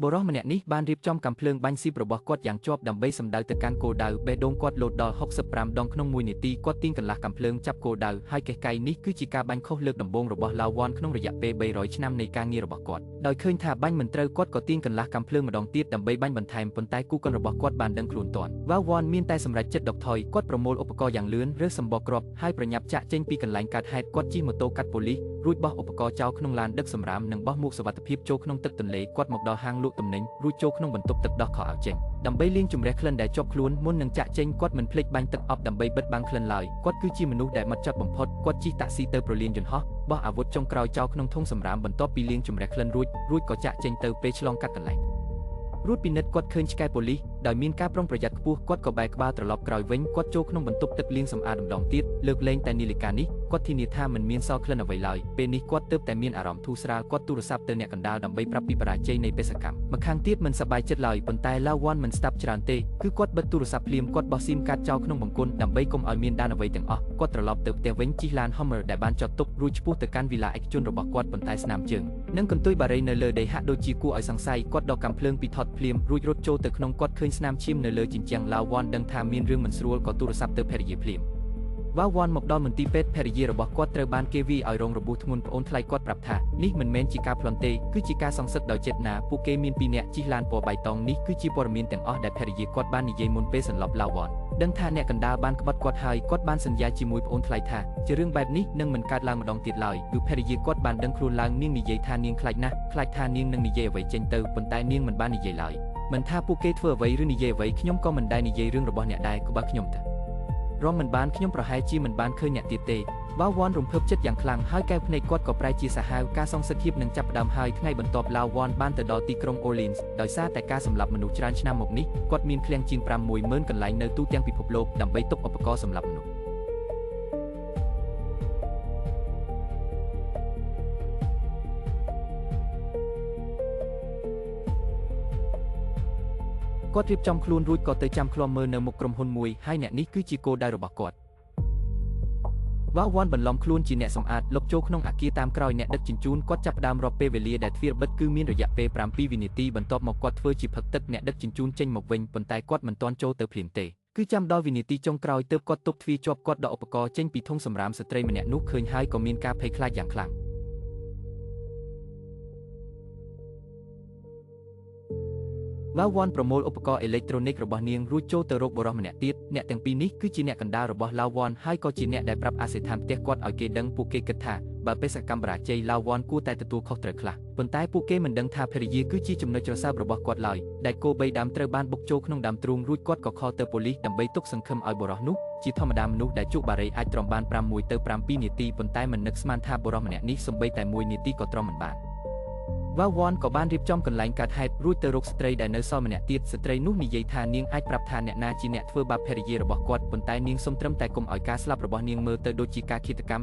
បុរសម្នាក់នេះបានរៀបចំកាំភ្លើងបាញ់ស៊ីបរបស់គាត់យ៉ាងជាប់ដើម្បីសម្ដៅទៅកាន់គោលដៅបេះដូងគាត់លោតដល់65ដងក្នុង1នាទីគាត់ទាញកន្លះកាំភ្លើងចាប់គោលដៅហើយកេះកៃនេះគឺជាការបាញ់ខុសលើកដំបូងរបស់ឡាវ៉ាន់ក្នុងរយៈពេល300ឆ្នាំនៃការងាររបស់គាត់ដោយឃើញថាបាញ់មិនត្រូវគាត់ក៏ទាញកន្លះកាំភ្លើងម្ដងទៀតដើម្បីបាញ់បន្ថែមប៉ុន្តែគូកនរបស់គាត់បានដឹងខ្លួនទាន់វ៉ាវ៉ាន់មានតែសម្រេចចិត្តដកថយគាត់ប្រមូលឧបករណ៍យ៉ាងលឿនរើសសម្បកគ្រាប់ហើយប្រញាប់ចាក់ចេញពីកន្លែងកើតហេតុគាត់ជិះម៉ូតូកាត់ប៉ូលីសរួចបោះឧបករណ៍ចោលក្នុងឡានដឹកសម្រាមនិងបោះមួកសុវត្ថិភាពចូលក្នុងទឹកទន្លេគាត់មកដល់ហាងលក់ទំនិញរួចចូលក្នុងបន្ទប់ទឹកដោះខោអាវចេញដើម្បីលាងជម្រះក្លិនដែលជាប់ខ្លួនមុននឹងចាក់ចេញគាត់មិនភ្លេចបាញ់ទឹកអប់ដើម្បីបិទបាំងក្លិនឡើយគាត់គឺជាមនុស្សដែលម៉ត់ចត់បំផុតគាត់ជិះតាក់ស៊ីទៅប្រលានយន្តហោះបោះអាវុធចុងក្រោយចោលក្នុងធុងសម្រាមបន្ទាប់ពីលាងជម្រះក្លិនរួចក៏ចាក់ចេញទៅពេលឆ្លងកាត់កន្លែងរួចពិនិត្យគាត់ឃើញឆ្កែប៉ូលីសដោយមានការប្រុងប្រយ័ត្នខ្ពស់គាត់ក៏បែរក្បាលត្រឡប់ក្រោយវិញគាត់ចូលក្នុងបន្ទប់ទឹកលាងសម្អាតម្ដងទៀតលើកលែងតែនាឡិកានេះគាត់ធានាថាមិនមានសល់ក្លិនអ្វីឡើយពេលនេះគាត់ទើបតែមានអារម្មណ៍ធូរស្រាលគាត់ទូរស័ព្ទទៅអ្នកកណ្ដាលដើម្បីប្រាប់ពីបរាជ័យនៃបេសកកម្មម្ខាងទៀតមិនសប្បាយចិត្តឡើយប៉ុន្តែឡាវ៉ាន់មិនស្ដាប់ច្រើនទេគឺគាត់បិទទូរស័ព្ទភ្លាមគាត់បោះស៊ីមកាតចោលក្នុងបង្គន់ដើម្បីកុំឲ្យមានដានអ្វីទាំងអស់គាត់ត្រឡប់ទៅផ្ទះវិញជិះឡាន Hummer ដែលបានចតទុករួចឆ្ពោះទៅកាន់វីឡាឯកជនរបស់គាត់ប៉ុន្តែស្នាមជើងនិងកន្ទុយបារីនៅលើដីហាក់ដូចជាគួរឲ្យសង្ស័យគាត់ដកកាំភ្លើងពីថតភ្លាមរួចរត់ចូលទៅក្នុងគាត់ឃើញស្នាមឈាមនៅលើជញ្ជាំងឡាវ៉ាន់ដឹងថាមានរឿងមិនស្រួលក៏ទូរស័ព្ទទៅភរិយាភ្លាមវ៉ាវ៉ាន់មកដល់មន្ទីរពេទ្យភរិយារបស់គាត់ត្រូវបានគេវាយឲ្យរងរបួសធ្ងន់ប្អូនថ្លៃគាត់ប្រាប់ថានេះមិនមែនជាការប្លន់ទេគឺជាការសងសឹកដោយចេតនាពួកគេមានពីរនាក់ជិះឡានពណ៌បៃតងនេះគឺជាព័ត៌មានទាំងអស់ដែលភរិយាគាត់បាននិយាយមុនពេលសន្លប់ឡាវ៉ាន់ដឹងថាអ្នកកណ្ដាលបានក្បត់គាត់ហើយគាត់បានសន្យាជាមួយប្អូនថ្លៃថាជារឿងបែបនេះនឹងមិនកើតឡើងម្ដងទៀតឡើយគឺភរិយាគាត់បានដឹងខ្លួនឡើងនាងនិយាយថានាងខ្លាចណាស់ខ្លាចថានាងនឹងនិយាយអ្វីចេញទៅប៉ុន្តែនាងមិនបាននិយាយឡើយមិនថាពួកគេធ្វើអ្វីឬនិយាយអ្វីខ្ញុំក៏មិនដែលនិយាយរឿងរបស់អ្នកដែរក៏បើខ្ញុំទៅរំមិនបានខ្ញុំប្រហែលជាមិនបានឃើញអ្នកទៀតទេវ៉ាវ៉ាន់រំភើបចិត្តយ៉ាងខ្លាំងហើយកែវភ្នែកគាត់ក៏ប្រែជាសាហាវការសងសឹកហៀបនឹងចាប់ផ្ដើមហើយថ្ងៃបន្ទាប់ឡាវ៉ាន់បានទៅដល់ទីក្រុងអូលីនសដោយសារតែការសម្លាប់មនុស្សច្រើនឆ្នាំមកនេះគាត់មានឃ្លាំងជាង 60000 កន្លែងនៅទូទាំងពិភពលោកដើម្បីទុកឧបករណ៍សម្លាប់មនុស្សគាត់រៀបចំខ្លួនរួចក៏ទៅចាំឃ្លាំមើលនៅមុខក្រុមហ៊ុនមួយហើយអ្នកនេះគឺជាគោលដៅរបស់គាត់វ៉ាវ៉ាន់បន្លំខ្លួនជាអ្នកសម្អាតលុបចូលក្នុងអគារតាមក្រោយអ្នកដឹកជញ្ជូនគាត់ចាប់ផ្ដើមរាប់ពេលវេលាដែលទ្វារបិទគឺមានរយៈពេល7វិនាទីបន្ទាប់មកគាត់ធ្វើជាផឹកទឹកអ្នកដឹកជញ្ជូនចេញមកវិញប៉ុន្តែគាត់មិនទាន់ចូលទៅភ្លាមទេគឺចាំដល់វិនាទីចុងក្រោយទើបគាត់ទប់ទ្វារជាប់គាត់ដកឧបករណ៍ចេញពីធុងសម្រាមស្ត្រីម្នាក់នោះឃើញហើយក៏មានការភ័យខ្លាចយ៉ាងខ្លាំងវ៉ាវ៉ាន់ប្រមូលឧបករណ៍អេឡិចត្រូនិករបស់នាងរួចចូលទៅរកបុរសម្នាក់ទៀតអ្នកទាំងពីរនេះគឺជាអ្នកកណ្ដាលរបស់ឡាវ៉ាន់ហើយក៏ជាអ្នកដែលប្រាប់អាសយដ្ឋានផ្ទះគាត់ឲ្យគេដឹងពួកគេគិតថាបើបេសកកម្មបរាជ័យឡាវ៉ាន់គួរតែទទួលខុសត្រូវខ្លះប៉ុន្តែពួកគេមិនដឹងថាភរិយាគឺជាចំណុចច្រសើបរបស់គាត់ឡើយដែលគោបីដើមត្រូវបានបុកចូលក្នុងដើមទ្រូងរួចគាត់ក៏ខលទៅប៉ូលីសដើម្បីទុកសង្ឃឹមឲ្យបុរសនោះជាធម្មតាមនុស្សដែលជក់បារីអាចទ្រាំបាន6ទៅ7នាទីប៉ុន្តែមិននឹកស្មានថាបុរសម្នាក់នេះសូម្បីតែ1នាទីក៏ទ្រាំមិនបានវ៉ាវ៉ាន់ក៏បានរៀបចំកន្លែងកើតហេតុរួចទៅរកស្ត្រីដែលនៅសល់ម្នាក់ទៀតស្ត្រីនោះនិយាយថានាងអាចប្រាប់ថាអ្នកណាជាអ្នកធ្វើបាបភរិយារបស់គាត់ប៉ុន្តែនាងសុំត្រឹមតែកុំឲ្យការស្លាប់របស់នាងមើលទៅដូចជាការឃាតកម្ម